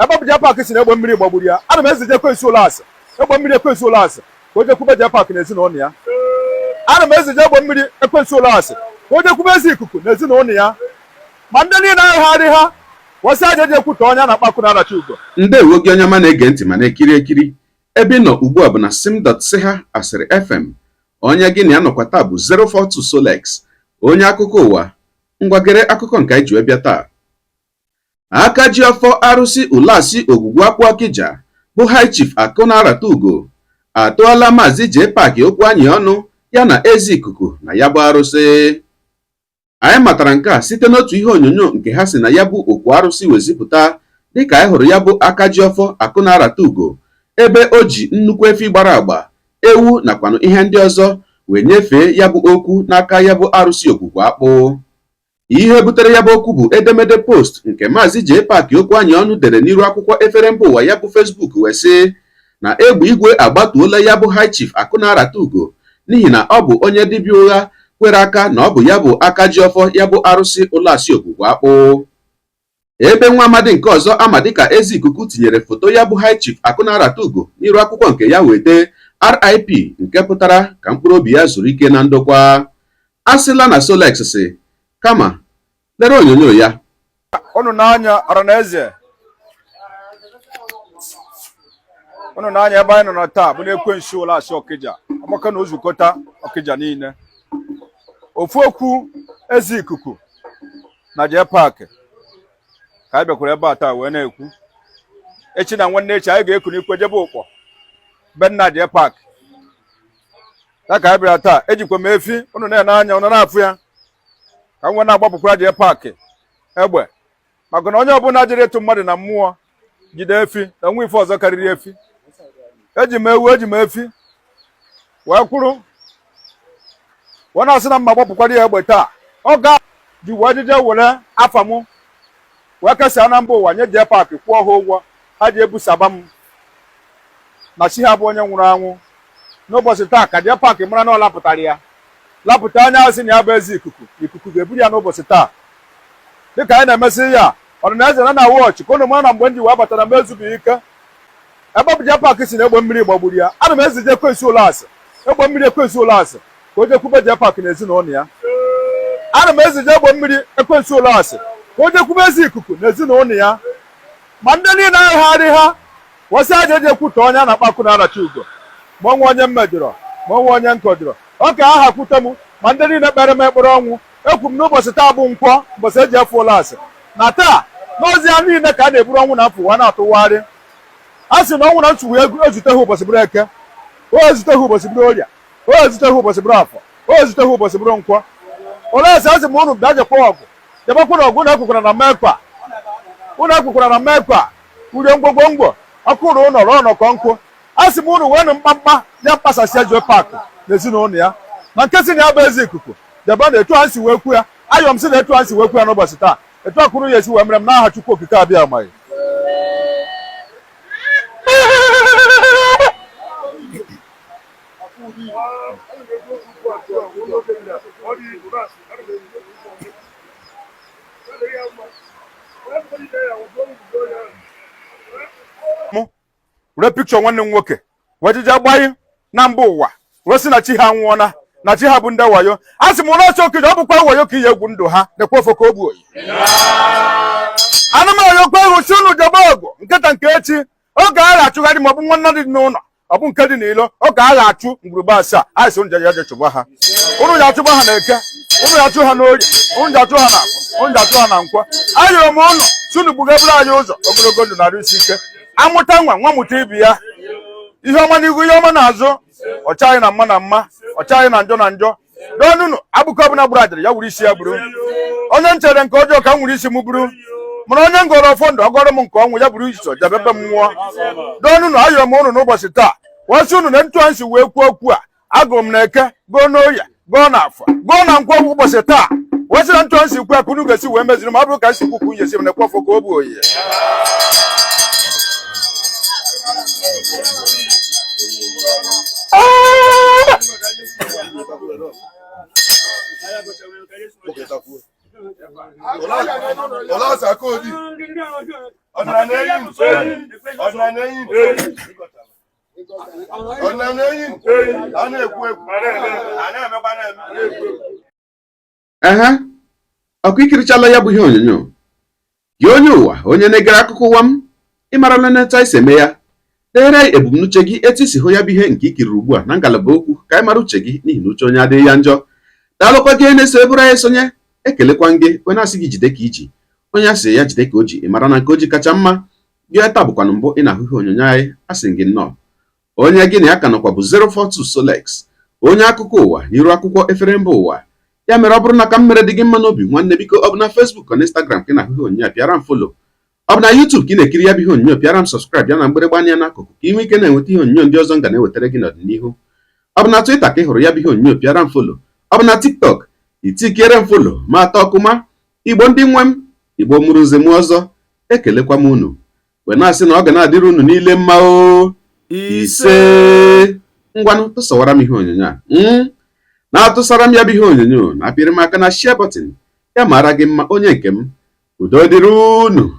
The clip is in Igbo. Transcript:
Ebe ọ bụ JPAC si na egbe mmiri gbagburu ya, ana m ezije ekwensu ụlọ asị, egbe mmiri ekwensu ụlọ asị, ka o jekwube JPAC na ezinụlọ ya. Ana m ezije egbe mmiri ekwensu ụlọ asị ka o jekwube eze ikuku na ezinụlọ ya, ma ndị niile agagharị ha wesị aja eji ekwutọ onye a na-akpọ akụ na-aracha ugo. Ndewo gị onye ọma na-ege ntị ma na-ekiri ekiri. Ebe ị nọ ugbu a bụ na sim.si ha asịrị FM. Onye gị na ya nọkwa taa bụ 042 Solex, onye akụkọ ụwa. Ngwa, gere akụkọ nke anyị ji wee bịa taa. Aka ji ọfọ arụsị Ulasi Ogwugwu Akpụ Ọkịja bụ High Chief Akụnarata Ugo atụọla Maazị JPAC okwu anyị ọnụ ya na eze ikuku na ya bụ arụsị. Anyị matara nke a site n'otu ihe onyonyo nke ha si na ya bụ okwu arụsị wezipụta, dịka anyị hụrụ ya bụ aka ji ọfọ Akụnarata Ugo ebe o ji nnukwu efi gbara agba, ewu nakwanụ ihe ndị ọzọ wee nyefee ya bụ okwu n'aka ya bụ arụsị Ogwugwu Akpụ. Ihe butere ya bụ okwu bụ edemede post nke Maazị JPAC okwu anyị ọnụ dere n'iru akwụkwọ efere mba ụwa ya bụ Facebook, wee sị na egbe igwe agbatuola ya bụ High Chief Akụnarata Ugo n'ihi na ọ bụ onye dibịa ụgha kwere aka na ọ bụ ya bụ aka ji ọfọ ya bụ arụsị Ụlọasị Ogwugwu Akpụ. Ebe nwa amadi nke ọzọ ama dịka eze ikuku tinyere foto ya bụ High Chief Akụnarata Ugo n'iru akwụkwọ nke ya wee dee RIP, nke pụtara ka mkpụrụ obi ya zuru ike na ndokwa. A sịla na Solex si kama lere onyonyo ya. Unu n'anya ọra na eze, unu n'anya ebe anyị nọ na taa bụ n'ekwensu Ụlọasị Ọkịja amaka na ozukọta Ọkịja niile. Ofu okwu eze ikuku na JPAC ka anyị bịakwara ebe a taa wee na-ekwu. Echi na nwanne echi anyị ga-eku n'ikwe jebe ụkpọ be nna JPAC. Ya ka anyị bịara taa. Ejikwa m efi, unu na-ene anya, unu na-afụ ya, ka m wee na-agbapụkwara JPAC egbe, maka na onye ọbụla jere ịtụ mmadụ na mmụọ jide efi na nwa ife ọzọ karịrị efi. Eji m ewu, eji m efi wee kwuru wee na-asị na mma gbapụkwara ya egbe taa. Ọ ga ji wee jije were afa m wee kesaa na mba ụwa nye JPAC, kwụọ ha ụgwọ ha ji ebusaba m na chi ha bụ onye nwụrụ anwụ. N'ụbọchị taa ka JPAC mara na ọ lapụtara ya lapụta anya asị na ya bụ eze ikuku, ikuku ga-eburu ya n'ụbọchị taa. Dịka anyị na-emesị ya ọdịnaeze na na wọchị ka unu mara na mgbe m ji wee batara m ezubeghị ike. Ebe ọ bụ JPAC si na egbe mmiri gbagburu ya, ana m ezije ekwensu ụlọ asị, egbe mmiri ekwensu ụlọ asị, ka o jekwube JPAC na ezinụlọ ya. Ana m ezije egbe mmiri ekwensu ụlọ asị ka o jekwube eze ikuku na ezinụlọ ya, ma ndị niile agagharị ha wesị aja eji ekwutọ onye a na-akpọ akụ na-aracha ugo. Ma onwe onye m mejọrọ, ma onwe onye m kọjọrọ, ọ ka aha kwute m, ma ndị niile kpere m ekpere ọnwụ. Ekwu m n'ụbọchị taa bụ nkwọ, ụbọchị eji efe ụlọ asị na taa n'ozi ya niile ka a na-eburu ọnwụ na mfu wee na-atụgharị. A sị na ọnwụ na nsogbu ezute ha ụbọchị bụrụ eke, o ezute ha ụbọchị bụrụ orie, o ezute ha ụbọchị bụrụ afọ, o ezute ha ụbọchị bụrụ nkwọ. Ụlọ asị, asị m unu bịa jekwa ọgụ, jebakwara ọgụ. Unu ekwekwara na mmekwa, unu ekwekwara na mmekwa urie ngwongwo ngwo ọkụ ụrụ ụlọ rụọ ọnọkọ nkụ. A sị m unu weenụ mkpamkpa ya mkpasasịa JPAC na ezinụlọ ya, ma nke si na ya bụ eze ikuku jebe na etu ha si wee kwu ya. Ayọ m sị na etu ha si wee kwu ya n'ụbọchị taa, etu a kwuru ya esi wee mere m n'aha Chukwu Okike abịa amaghị. Mụ were pikchọ nwanne m nwoke wee jije gbaghị na mba ụwa wee sị na chi ha nwụọna, na chi ha bụ ndị wayo. A sị m ụlọ ọchọ okije, ọ bụkwa wayo ka iyi egwu ndụ ha nekwa ofo ka o gbuo oyi. Ana m ayọkwa egwu si unu jebe ọgụ nkịta nke echi oge a ga-achụgharị, ma ọ bụ nwanne dị n'ụlọ, ọ bụ nke dị n'ilo, oge a ga-achụ ngwurube asaa. Anyị sị unu je je chụba ha. Unu ya achụba ha na eke, unu ya achụ ha n'orie, unu ya achụ ha na afọ, unu ya achụ ha na nkwọ. Ayọrọ m unu si unu gbugebere anyị ụzọ ogologo ndụ na arụ isi ike. Amụta nwa, nwa mụta ibi ya, ihe ọma n'ihu, ihe ọma n'azụ, ọcha anyị na mma na mma, ọcha anyị na njọ na njọ. Dọnụnụ abụkọ ọbụla gburu ajara ya wuru isi ya buru. Onye m chere nke ọjọọ ka m nwere isi m buru, mana onye m gọrọ ọfọ ndụ ọgọrọ m nke ọnwụ ya buru iso jebebe m nwụọ. Dọnụnụ ayọrọ m unu n'ụbọchị taa wee sị unu na ntu a nsi wee kwuo okwu a, agụrụ m na eke, gụọ n'oye, gụọ na afọ, gụọ na nkwọ ụbọchị taa, wee sị na ntụ nsi kwu ka unu ga-esi wee meziri ma ọ bụrụ ka nsi kwu ka unu esi m na-ekwe ọfọ ka o bụ oyi. Ọdịnala enyi, ọdịnala enyi, a na-ekwu ekwu, a na-emekwa na-eme. Ehe, ọkwa ikirichala ya bụ ihe onyonyo. Gị onye ụwa, onye na-egere akụkọ ụwa m, ị marala na etu anyị si eme ya. Deere anyị ebumnuche gị, etu i si hụ ya bụ ihe nke i kiriri ugbu a na ngalaba okwu, ka anyị mara uche gị, n'ihi na uche onye adịghị ya njọ. Daalụkwa gị na-eso eburu anyị esonye. Ekelekwa gị wee na-asị gị jide ka i ji. Onye a sị ya jide ka o ji, ị mara na nke o ji kacha mma. Gị taa bụkwanụ mbụ ị na-ahụ ihe onyonyo anyị, asị gị nnọọ. Onye gị na ya ka nọkwa bụ 042 Solex, onye akụkọ ụwa n'iru akwụkwọ efere mba ụwa. Ya mere, ọ bụrụ na ka m mere dị gị mma n'obi, nwanne, biko, ọ bụ na Facebook na Instagram ka ị na-ahụ ihe onyonyo a, pịara m follow. Ọ bụ na YouTube ka ị na-ekiri ya bụ ihe onyonyo, pịara m subscribe ya na mgbịrịgba anya n'akụkụ, ka ị nwee ike na-enweta ihe onyonyo ndị ọzọ m ga na-ewetara gị n'ọdịnihu. Ọ bụ na Twitter ka ị hụrụ ya bụ ihe onyonyo, pịara m follow. Ọ bụ na TikTok, itikiere m follow ma atọ ọkụma. Igbo ndị nwe m, Igbo mụrụ nze m ọzọ, ekelekwa m unu wee na-asị na ọ ga na-adịrị unu niile mma o. Ise. Ngwanụ, tụsawara m ihe onyonyo a, na-atụsara m ya bụ ihe onyonyo, na-apịrị m aka na share button. Ya mara gị mma, onye nke m. Udo dịrị unu.